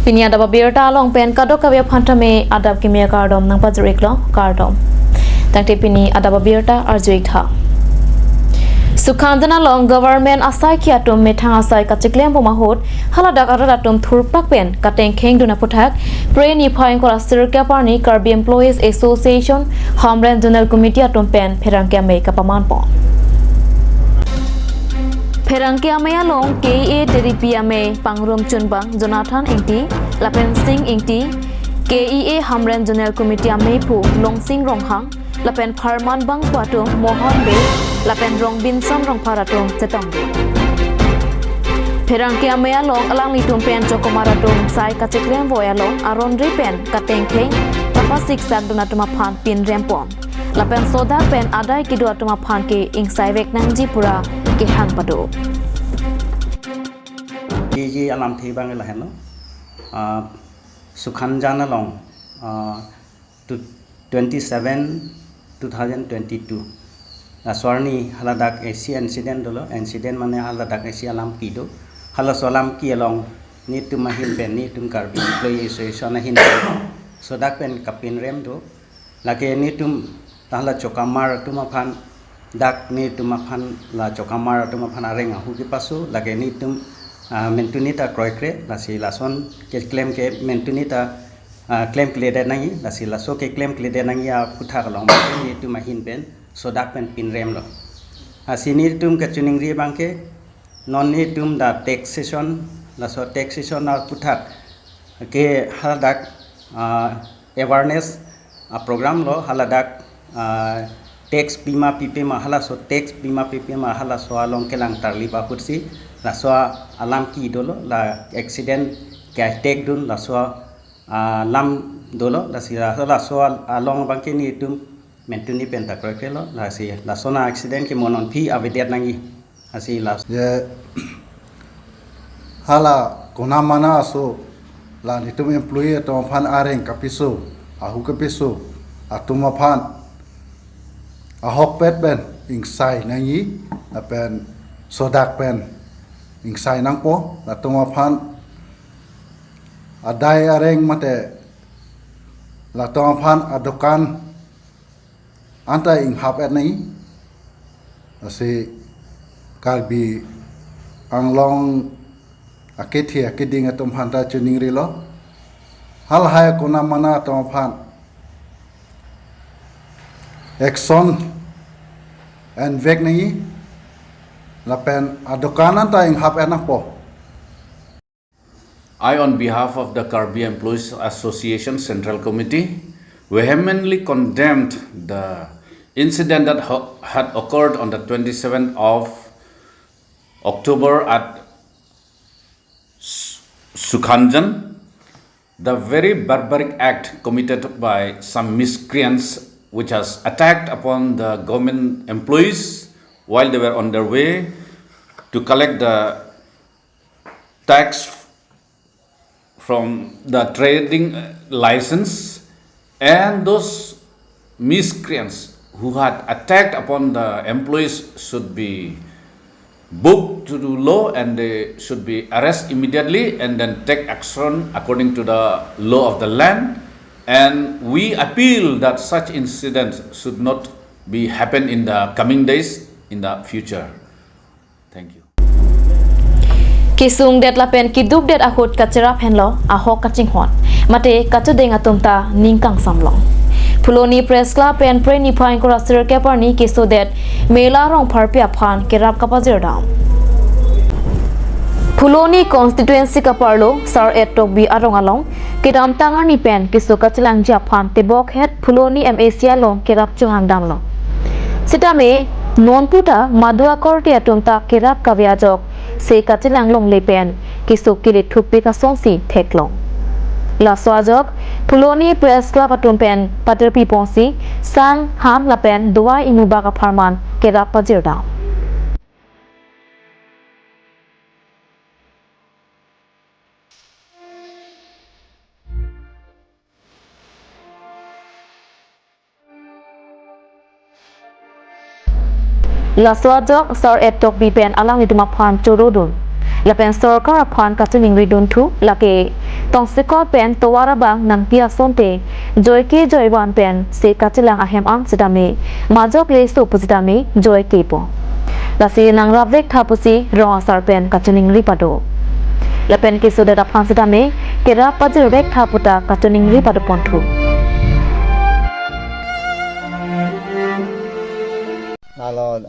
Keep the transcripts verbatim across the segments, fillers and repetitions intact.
Pini adap abirta along pen kadokave aphan tame adap kimi akardom nangpajir-iklo, kardom. Tangte pini adap abirta arju-ik tha. Sukhanjan along government asaikhi atum methang asai kachiklembom ahut haladak arat atum thurpak pen katengkhengdun aphuthak Phre niphai ingkoi ra sirkep arni Karbi Employees Association Hamren Zonal Committee atum pen pherangke amei kapamanpon. Pherangke amei along K E A T D P amei Pangrum Chunbang Jonathan Ingti lapen Sing Ingti, K E A Hamren Zonal Committee ameiphu Longsing Ronghang lapen pharman bangphu atum Mohon Bey lapen Rongbinson Rongphar atum chetongdun. Pherangke amei along alanglitum pen chokomar atum sai kacheklemvoi along aron ri pen katengkheng kapasiksakdun atum aphan pinrempon lapen sodak pen adai kedo atum aphan ke ingsaivek nangji pura kehang pado. Iji alamthe abang lahenlo. Ah, Sukhanjan along, ah, tu-, twenty-seven two thousand twenty-two. Laso arni haladak isi incident dolo, incident mane haladak isi alam kedo. Halaso alam ke along netum ahin pen, netum Karbi Employee Association ahin pen sodak pen kapinrem do. Lake netum ta hala chokamar atum aphan, dak netum aphan, la chokamar atum aphan areng ahu kepaso, lake netum, ah, mentuni ta kroikre, lasi lason keklem ke mentuni ta, ah, klemkledet nangji, lasi laso keklemkledet nangji aphuthak along netum ahin pen sodak pen pinremlo. Lasi netum kachiningri abang ke, non netum ta taxation, laso taxation aphuthak ke haladak, ah, awareness, ah, program lo, haladak, ah, tax pima pipe ma, halaso tax pima pipe ma, halaso along kelang tarlip ahutsi laso alam ke dolo, la accident ke-attack dun laso, ah, alam dolo, lasi la-, laso al-, along abang ke netum mentuni pen ta kroikrelo, lasi laso na accident ke mo non aphi avedet nangji. Lasi las- Je hala konamana aso la netum employee atum aphan areng kapiso, ahu kapiso atum aphan ahokpet pen ingsai nangji, lapen sodak pen ingsai nangpo, latum aphan adai areng mate latum aphan adokan anta inghap-et nangji. Lasi Karbi Anglong akethi akeding atum aphan ta chiningrilo. Halahai konamana atum aphan action envek nangji. Lapen adokan anta inghap-et nangpo. I, on behalf of the Karbi Employees Association Central Committee, vehemently condemned the incident that ho-, had occurred on the twenty-seventh of October at S-, Sukhanjan, the very barbaric act committed by some miscreants which has attacked upon the government employees while they were on their way to collect the tax from the trading license, and those miscreants who had attacked upon the employees should be booked to the law and they should be arrested immediately and then take action according to the law of the land. And we appeal that such incidents should not be happen in the coming days, in the future. Thank you. Kesungdet lapen kedukdet ahut kacherap henlo ahok kachinghon. Mate kachedeng atum ta ning kangsamlong. Phuloni Press Club pen Phre niphai ingkoi ra sirkep arni kesodet Mela Rongpharpi aphan kerap kapajirdam. Phuloni constituency kaparlo Sar-et Tokbi arong along kedamtang arni pen keso kachelangji aphan tebokhet Phuloni M A C along kerap chohangdamlo. Sitame non puta madu akorte atum ta kerap kave ajok se kachelanglongle pen keso kele thupik asonsi theklong. Laso ajok Phuloni Press Club atum pen paterpi ponsi sang, ham lapen dua imubak apharman kerap pajirdam. Laso ajok Sar-et Tokbi pen alanglitum aphan chorodun lapen sorkar aphan kachiningridun thu, lake tongsekot pen tovar abang nangpi asonte, joike joivan pensi kachelang ahem an sitame majok le so pusitame joikepo. Lasi nangrapvek tha pusi rong asar pen kachiningri pado. Lapen kesodet aphan sitame kerap pajirvek tha puta kachiningri padoponthu. Lalo,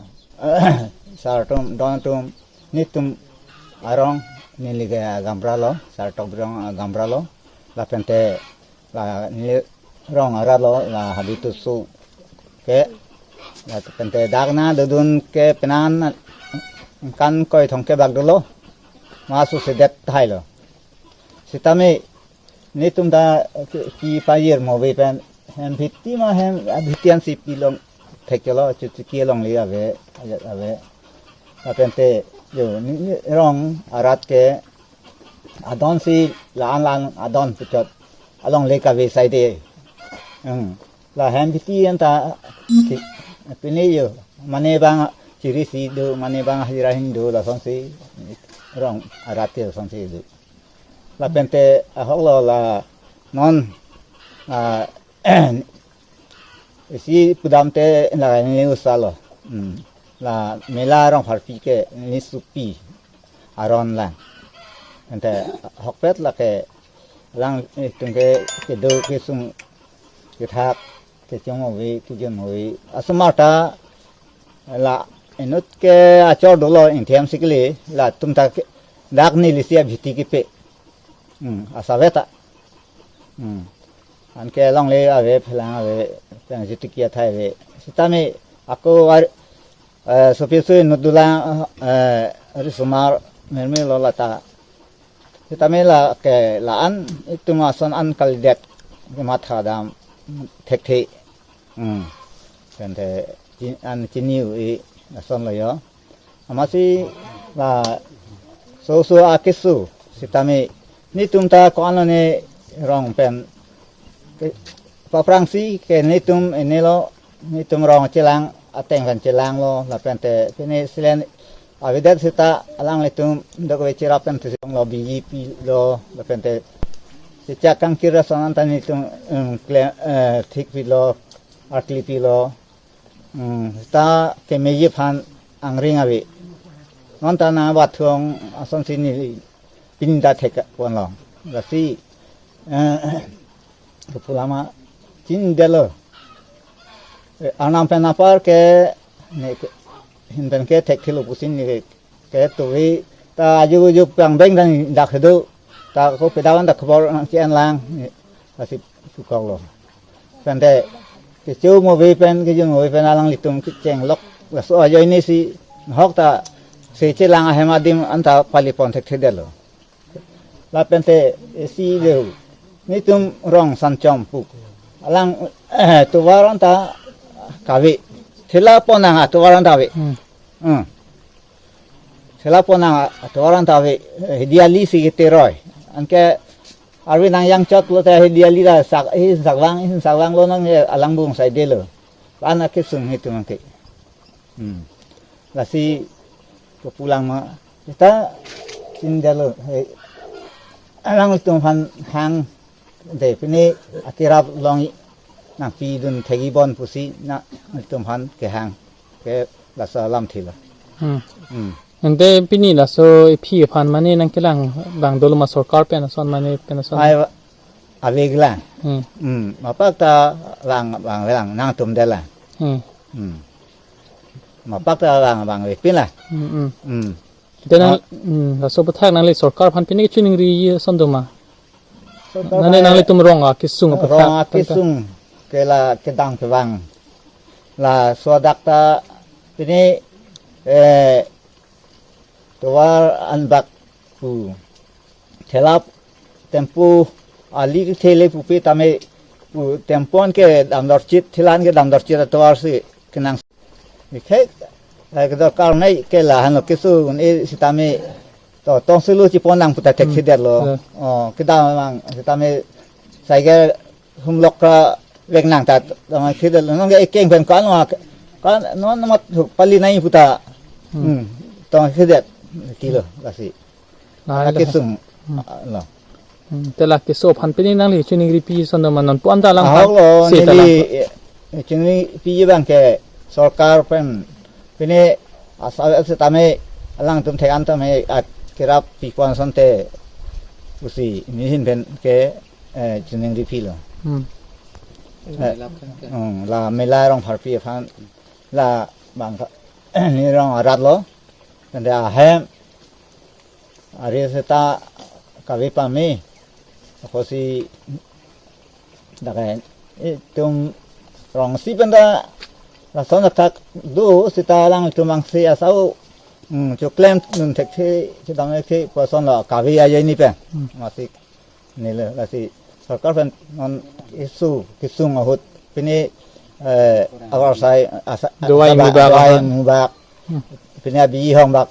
sar atum, don atum, netum arong neli ke agamra lo, Sartok Birong agamra lo, lapente la neli rong arat lo, la habitu su ke, lapente dak nangdodun ke penang kan koi thong ke bak dolo, ma susedet tahai lo. Sitame netum ta ki, kipajir mo ave pen hem bhiti ma hem, bhiti ansi pilong thek chelo, chuchuki alongle ave, ajat ave. Lapente yo, ne, ne rong arat ke adonsi la-an la-an adon puchot alongle kave saide. Hmm. La hem bhiti anta ki, pine yo, mane bang chirisi do, mane bang hajira hin do, lasonsi rong arat ke lasonsi do. Lapente ahok lo la non, ah, isi pudamte la neli usa lo. Hmm. La Mela Rongpharpi ke neli supi aron lang. Ante ahokpet lake alanglitum ke kedo kesung kethak kechong ave, kejun ave. Asomar ta la inut ke achor dolo, ingthem si kele, latum ta ke, dak nelisi abhiti kepe. Hmm, asave ta. Hmm. Anke alongle ave, phelang ave, phelang jitiki athai ave. Sitame ako ar, eh, sopi sui inut dolang, eh, risomar merme lo lata. Sitame lake la-an itum ason an kalidet, kematha dam thekthe. Hmm. Tangte chin, an chini-i ason lo yo. Amatsi laso so akeso sitame netum ta ko-an lone rong pen ke, paprangsi ke netum inelo, netum rong chelang ateng pen chelang lo, lapente pine silen avedet seta alanglitum dokve cherap pen thesong lo, B J P lo, lapente sechak kangkir ason anta netum, em, kle-, eh, thik pilo, arkli pilo. Hmm, ta kemeji aphan angring ave. Non ta nangbathong asonsi neli pini ta thek pon lo. Lasi, eh, kepu lama chinidetlo. Eh, arnam pen apar ke, ne ke, hin pen ke thekthelo pusi ne ke, ke tuvi ta aju aju pang beng dan dak hedo. Ta ko pedawan ta khobor nang chien lang, ne, lasi sukok lo. Tangte kecho mo ave pen, kejun mo ave pen alanglitum kecheng lok, laso ajoine si ahok ta se chelang ahem adim anta pali pon thekthedetlo. Lapente isi deu, netum rong Sanchom pu. Alang, eh, tovar anta kave. Thela pon nang atovar anta ave. Hmm. Hmm. Thela pon nang atovar anta ave. Eh, Hidi Ali si keteroi. Anke arve nang yang chot lo ta Hidi Ali ta sak, eh, sakvang, eh, sakvang lo nang, eh, alangbung saide lo. Lana kesung netum ke. Hmm. Lasi kepu lama. Ita chinidetlo, eh, alanglitum aphan hang de pine akerap long nangpidun thekji bon pusi nanglitum aphan kehang ke laso alamthe lo. Hmm. Hmm. Ante pini laso ephi aphan mane nangkelang abang dolo ma, sorkar pen ason mane pen ason? Ai, ave lang. Hmm. Hmm. Mapak ta lang, lang, lang nangtum det lang. Hmm. Hmm. Mapak ta lang, lang ave pin lang. Hmm, hmm. Hmm. Ante nang, ah, hmm, laso aputhak nangli sorkar aphan pine kachiningri ason do ma? Sorkar nangli, aphan nanglitum rong akesung aputhak rong akesung ke la kedang kevang. Laso adak ta pine, eh, tovar anbak pu thela tempo ali thele pupe tame pu tempo an kedam dorchit, thela an kedam dorchit atovar si kenang. Ikhei, eh, kedorkar nai ke lahenlo keso un-e sitame to tong sulu chipon nang puta thekthedetlo. Hmm. Oh, kedam mang sitame cycle humlok kra vek nang ta tong thekthedetlo. Nonke ekeng pen ko-an ma, ko-an non mat pali nai puta. Hmm. Hmm. Tong thekthedet kilo lasi. Lahai, lahai. Akesung, hmm, ah, lo. Te la keso aphan pini nangli chiningri pi ason do ma, non pu-an ta alang ahok aphan lo, se ta neli, alang aphan, eh, chiningri pi abang ke sorkar pen pini asal setame alangtum thek-an tame akerap pi pon asonte pusi neli ahin pen ke, eh, chiningri pilo. Hmm. Eh, hmm, la Mela Rongpharpi aphan labang ka, neli rong arat lo. Tangte ahem ari seta kave pame. Ako si dakai itum rong si penta lason athak do seta alangtum angse asau, hmm, choklem dun thekthe, chedam thekthe pu ason lo kave ajoine pen. Hmm. Masi neli lasi sorkar pen non isu kesung ahut pini, eh, agar sai asa, dawai asa mubak, dawai aha, mubak. Hmm. Pini abi hong bak.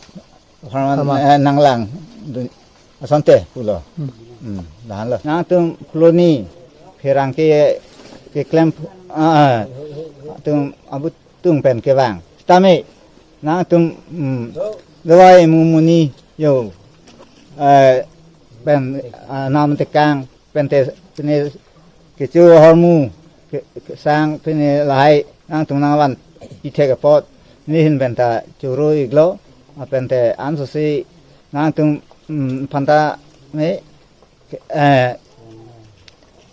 Aphan, aphan, eh, nanglang dun asonte pulo. Hmm. Hmm, lahenlo. Nangtum koloni pherangke keklem, ah, ah, atum abutung pen kevang. Tame nangtum, hmm, dawai mu monit yo, eh, pen, ah, nam tekang pente pini kecho ahormu ke, kesang pini lahai nangtum nangvan ithek apot neli ahin penta choro-iklo, ah, pente ansose nangtum, mm, aphanta me, ke, eh,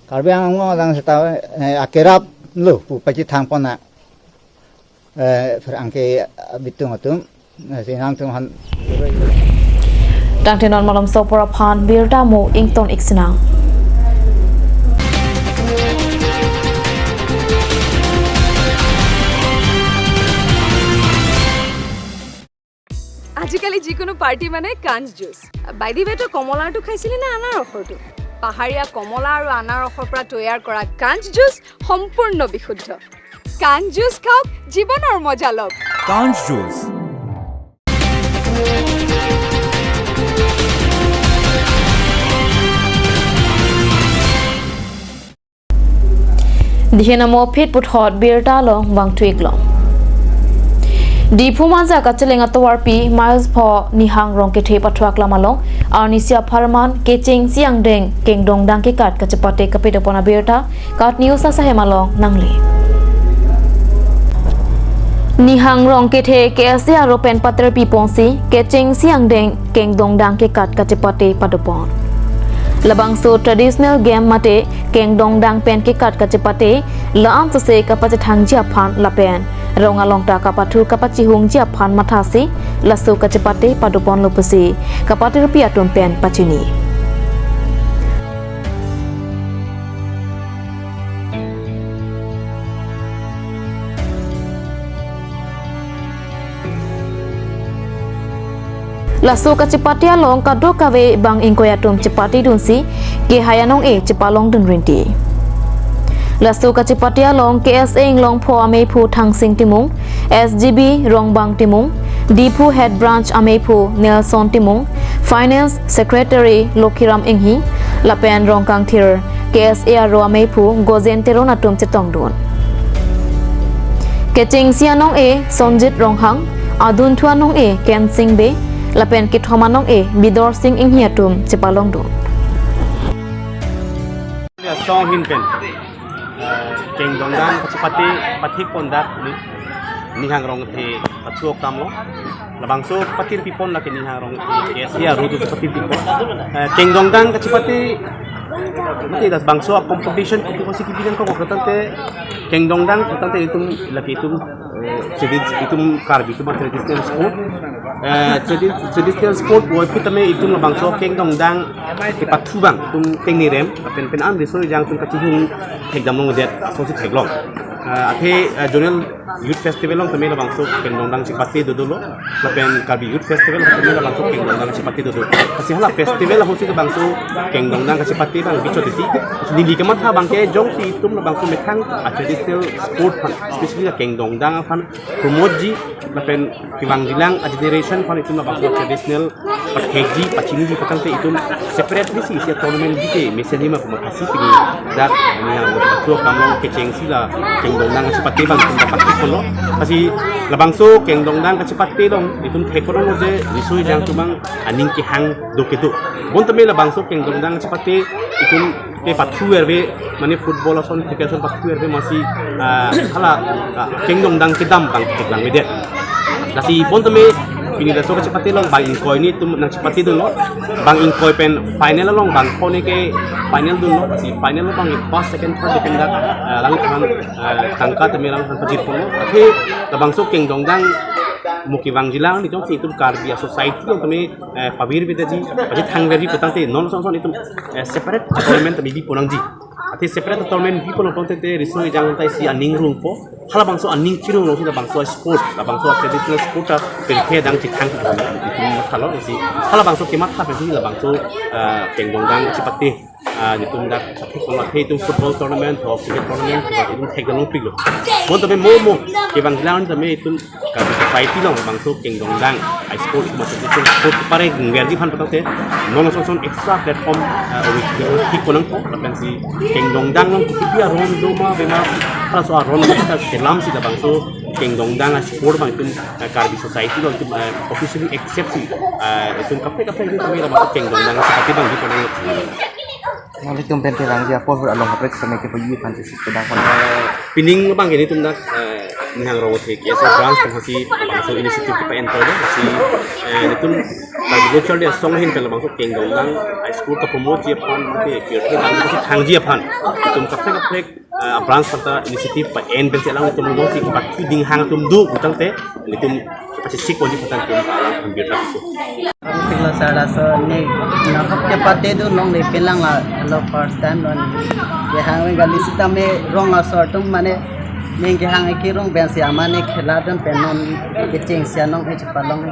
Karbi Anglong adang seta, eh, akerap lo pu pachethang pon na, eh, pherangke abitung atum, eh, si nangtum aphan. Tangte non malom sopor aphan birta mo ington-ik sinang. আজিকালি যিকোনো পাৰ্টি মানে কাঞ্চ juice. By the ৱে, তই কমলাৰটো খাইছিলি নে আনাৰসৰটো? পাহাৰীয়া কমলা আৰু আনাৰসৰ পৰা তৈয়াৰ কৰা কাঞ্চ জুচ সম্পূৰ্ণ বিশুদ্ধ। কাঞ্চ জুচ খাওক, জীৱনৰ মজা লওক। কাঞ্চ juice. Dihen amo phit puthot birta along vangthu-ik long. Diphu Manja kacheleng atovarpi miles pho Nihang Rongkethe pathu aklam along arnisi apharman kechengsi angdeng kengdongdang kekat kachepate kapedopon abirta KAT News asahem along nangle. Nihang Rongkethe K S A aro pen paterpi ponsi kechengsi angdeng kengdongdang kekat kachepate padopon. Labangso traditional game mate kengdongdang pen kekat kachepate la-an sose kapachethangji aphan lapen rong along ta kapathu kapachihungji aphan mathasi laso kachepate padoponlo pusi kapaterpi atum pen pachini. Laso kachepate along kadokave bang ingkoi atum chepatedunsi kehai anong-e chepalongdun rinti. Laso kachepate along K S A Inglongpho amephu Thangsing Timung, S G B Rongbang Timung, Diphu Head Branch amephu Nelson Timung, Finance Secretary Lokhiram Inghi, lapen Rongkangthir K S A aro amephu Gojen Teron atum chetongdun. Kechengsi anong-e Sonjit Ronghang, adunthu anong-e Kensing Bey, lapen kethom anong-e Bidorsing Inghi atum chepalongdun. Asong ahin pen, eh, kengdongdang kachepate pathik pondak ni, Nihang Rongkethe pathu aklam lo. Labangso paterpi pon lake Nihang Rongkethe K S A aro atum paterpi pon. Eh, kengdongdang kachepate, mate das bangso competition kopi kosi kipi nangkok tangte kengdongdang tangte itum lake itum, eh, tradi-, itum Karbi itum traditional sport. Eh, tradi-, traditional sport puvoiphit tame itum labangso kengdongdang kepathu abang itum tengnirem, lapen pen an riso ejang atum kachihung thekdam longdet asonsi theklong. Eh, athe, eh, Zonal Youth Festival along tame labangso kengdongdang chepate dodolo, lapen Karbi Youth Festival along tame labangso kengdongdang chepate dodo. Lasi hala festival ahutsi labangso kengdongdang kachepate abang bichot titi. Neli kamatha abangke jongsi itum labangso methang a traditional sport aphan, especially la kengdongdang aphan promote-ji, lapen kevangjilang a generation aphan itum labangso traditional pathekji, pachiniji patangte itum separately si isi tournament bite mesen hima puma kasi pini dak Nihang Rongkethe pathu aklam along kechengsi la kengdongdang kachepate abang itum dapat ikolo. Lasi Labangso kengdongdang kachepate along itum theklong je riso ejang atum abang aning kehang do kedo. Bonta me labangso kengdongdang kachepate itum ke pathu verve mane football ason, cricket ason pathu verve amatsi, ah, hala, ah, kengdongdang kedam abang theklang medet. Lasi bonta me pini laso kachepate along bang ingkoi ni itum nangchepate dunlo. Bang ingkoi pen final along bang kone ke final dunlo. Lasi final along bang first, second, third itum dak, ah, langthan, ah, tangka tame langthan pajirponlo. Athe labangso kengdongdang mo kevangjilang ni jongsi itum Karbi a-society along tame, eh, pavirveji, pachethangverji putangte non ason ason itum, eh, separate tournament tame bipo nangji. Athe separate tournament bipo nangtangte riso ejang ta isi aning rungpo. Halabangso aning kerung alongsi labangso sport, labangso traditional sport ta pirthe adang chethang itum mathalo si. Halabangso kematha pensi labangso, eh, kengdongdang kachepate, ah, itum dak thik athe itum football tournament, ho cricket tournament, ho itum thekdam longpiklo. Bonta me mo mo kevangjilang tame itum Karbi society along labangso kengdongdang, ah, sport, maksud itum sport pareng verji aphan putangte non ason ason extra platform, ah, ori thikpo nangpo, lapensi kengdongdang along kopi aron doma bema, halaso aron ta kelamsi labangso kengdongdang, ah, sport abang itum, ah, Karbi society along itum, ah, officially accept si, ah, itum kaprek kaprek itum kami labangso kengdongdang kachepate abang bipo nang. Nangtum pen kevangji apor ahut along kaprek seme kepayu aphan chesik pedang pon. Pining abang ke nelitum dak, eh, Nihang Rongthe K S A branch pensi labangso initiative kepa-enthurlo si, eh, nelitum Karbi Lo Charli Asong ahin pen labangso kengdongdang, ah, school kapromoteji aphan, mate pirthe adang kachethangji aphan itum kaprek kaprek, eh, branch aphanta initiative pa-en pensi alanglitum jongsi pathu dinghang atum do putangte nelitum pachesik ponji putangte alanglitum birta so. Pilo sir, laso ne nahok kachepate do, nongle pelang la, lo first time lo ne. Kehang gali sitame rong asor atum mane ne kehang ekerong pensi amat ne khela dun pen non kecheng sia nong e chepalong.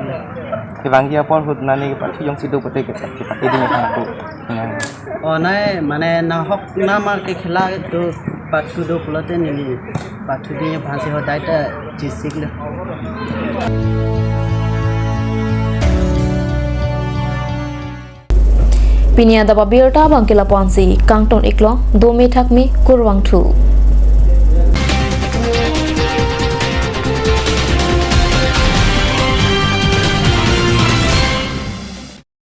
Kevangji apor ahut nani kepathu jongsi do pute kepathu ding aphan ko. O nai mane nahok nama ke khela do, pathu do pulote neli pathu ding aphansi hodai ta chesiklo. Pini adap abirta abang ke lapu-ansi, kangton iklo, dome thakme, kurvangthu.